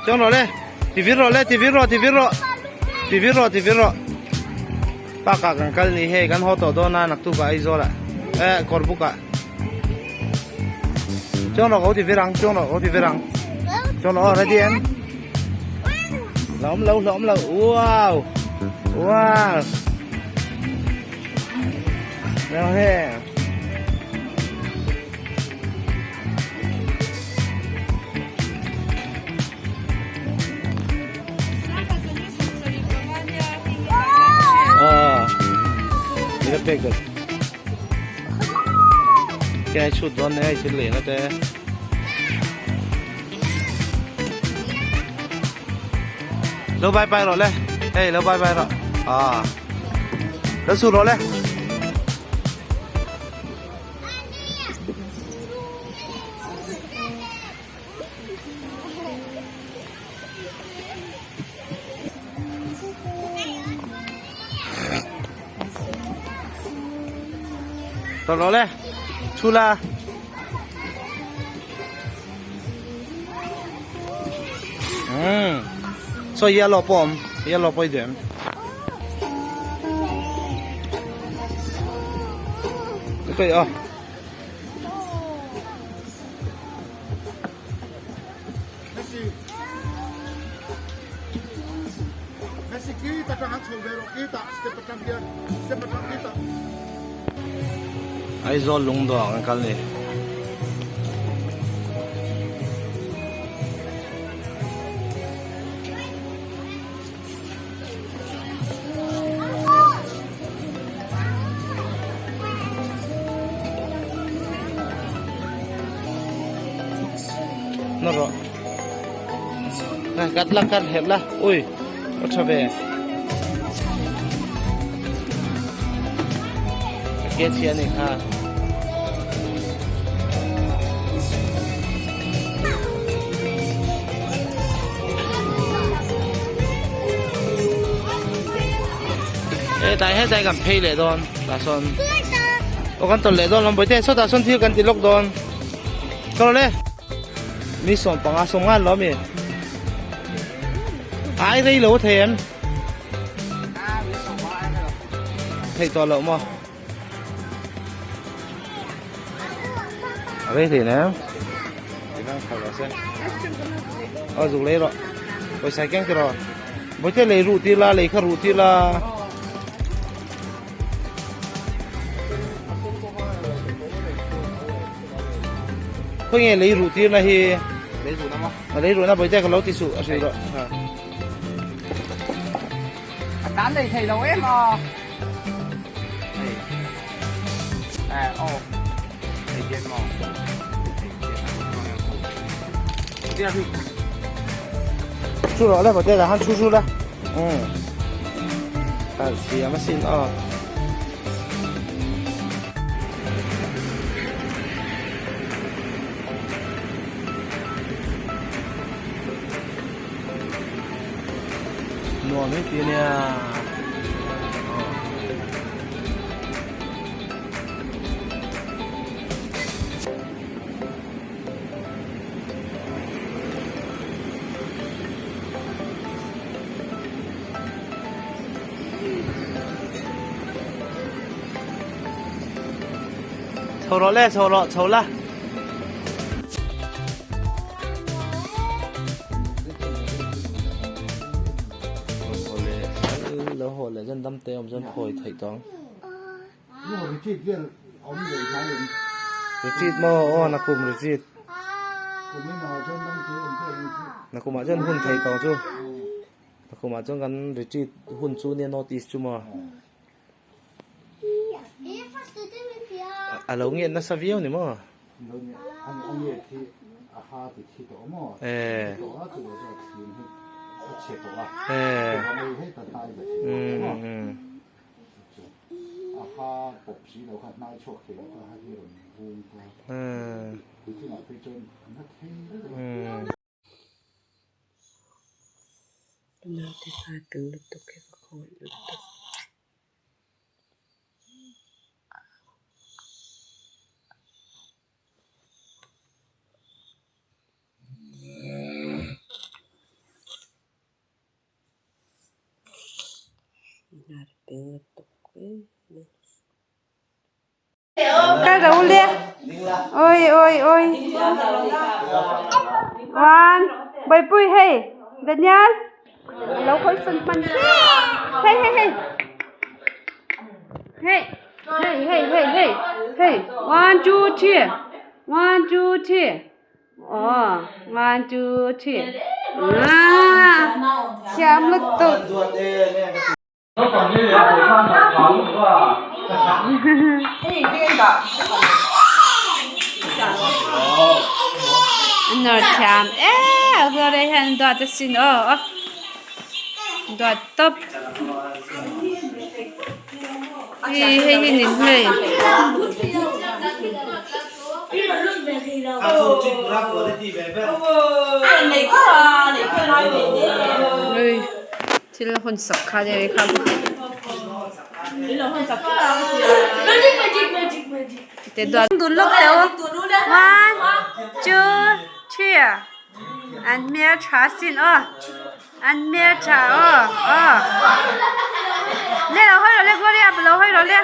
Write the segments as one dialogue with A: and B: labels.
A: Chuang rawh le. Ti vir rawh le, ti vir rawh, ti vir rawh. Ti vir rawh, ti vir rawh. Park ah kan kal ni hei, kan haw tawh dawn a naktuk ah Aizawl ah eh Kawrbuk ah. Chuang rawh ka ti vir ang, chuang rawh ka ti vir ang. Chuang rawh aw ready em? La awm lo, la awm lo. Wow! Wow! Leo he. Mira pek dot. Cái chút đón này chỉ lấy nó thế. Lo bye bye rồi le. Hey, lo bye bye rồi. À. Lo su rồi le. Tawh rawh le, thu la. Umm, saw yellow pawh a awm, yellow pawh i duh em? Ka kaih a. Aizawl lungdawh ah kan kal ni. Na rawh na kat la kat hep la ui a tha ve a ke chhia ni kha Hetlai hetlai kan phei leh dawn tah sawn aw kan tawlh leh dawn lam bawihte sawtah sawn thil kan ti lawk dawn ka rawh le mi 15 sawmnga an lo ami ai rei lo a thei em theih tawh loh maw. A rei hle na Aw zuk lei rawh pawisa keng ti rawh bawihte lei ruh tir la lei kha ruh tir la khawi nge lei ruh tir na hi
B: lei ruh na maw
A: lei ruh na bawihte ka lo ti suh a hrilh rawh
B: a tan lei thei lo em a.
A: Chu rawh le bawhte dah khan chu chu la umm a thiam asin aw. Nuam hi ti ania. Chho rawh le chho rawh chho la. Lo haw leh chuan dam te awm chuan phawi theih tawh ang. Retreat maw aw nakum retreat. Nakum ah chuan hun thei tawh chu. Nakum ah chuan kan retreat hun chu nia notice chu maw. A lo ngiat nasa viau ni maw? Eh. Eh. Um. Um. Um.
C: Naute kha tel lutuk hi ka khawih lutuk. Hnar ping lutuk em mai.
D: Kal ro le oi oi oi one Bawihpui hei Daniel alo hawi sawn hman hei hei hei hei hei hei hei hei hei one two three one two three aw one two three aaa thiam lutuk. Nawr thiam em Gloria hian duat asin aw duat tawp hei hei hi ni hei. Thil hawn sak kha nia kha te duat dun lawk teh u one two three an hmel tha sin aw an hmel tha aw aw le lo hawi rawh le gloria lo hawi rawh le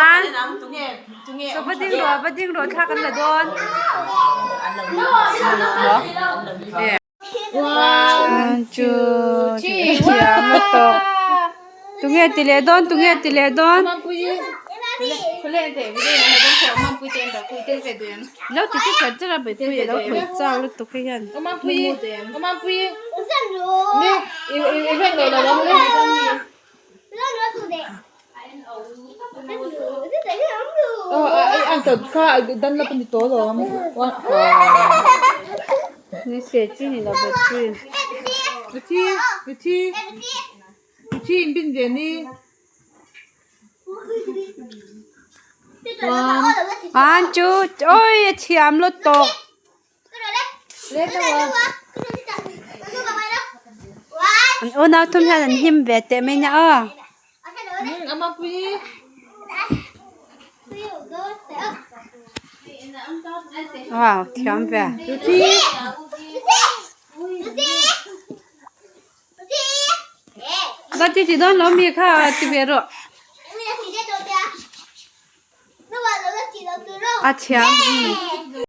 D: one saw va ding rawh va ding rawh thla kan la dawn. One two three thiam lutuk tunge ti leh dawn tunge ti leh dawn lo ti ti chat chat a beipui a lo khawih chak lutuk hei hian. Ni se chi ni lo beipui. One two oi a thiam lutuk. An unau thum hian an hlim ve teh mai nia aw. Wow thiam ve. Ba ti ti dawn lo mi kha ti ve rawh. A thiam.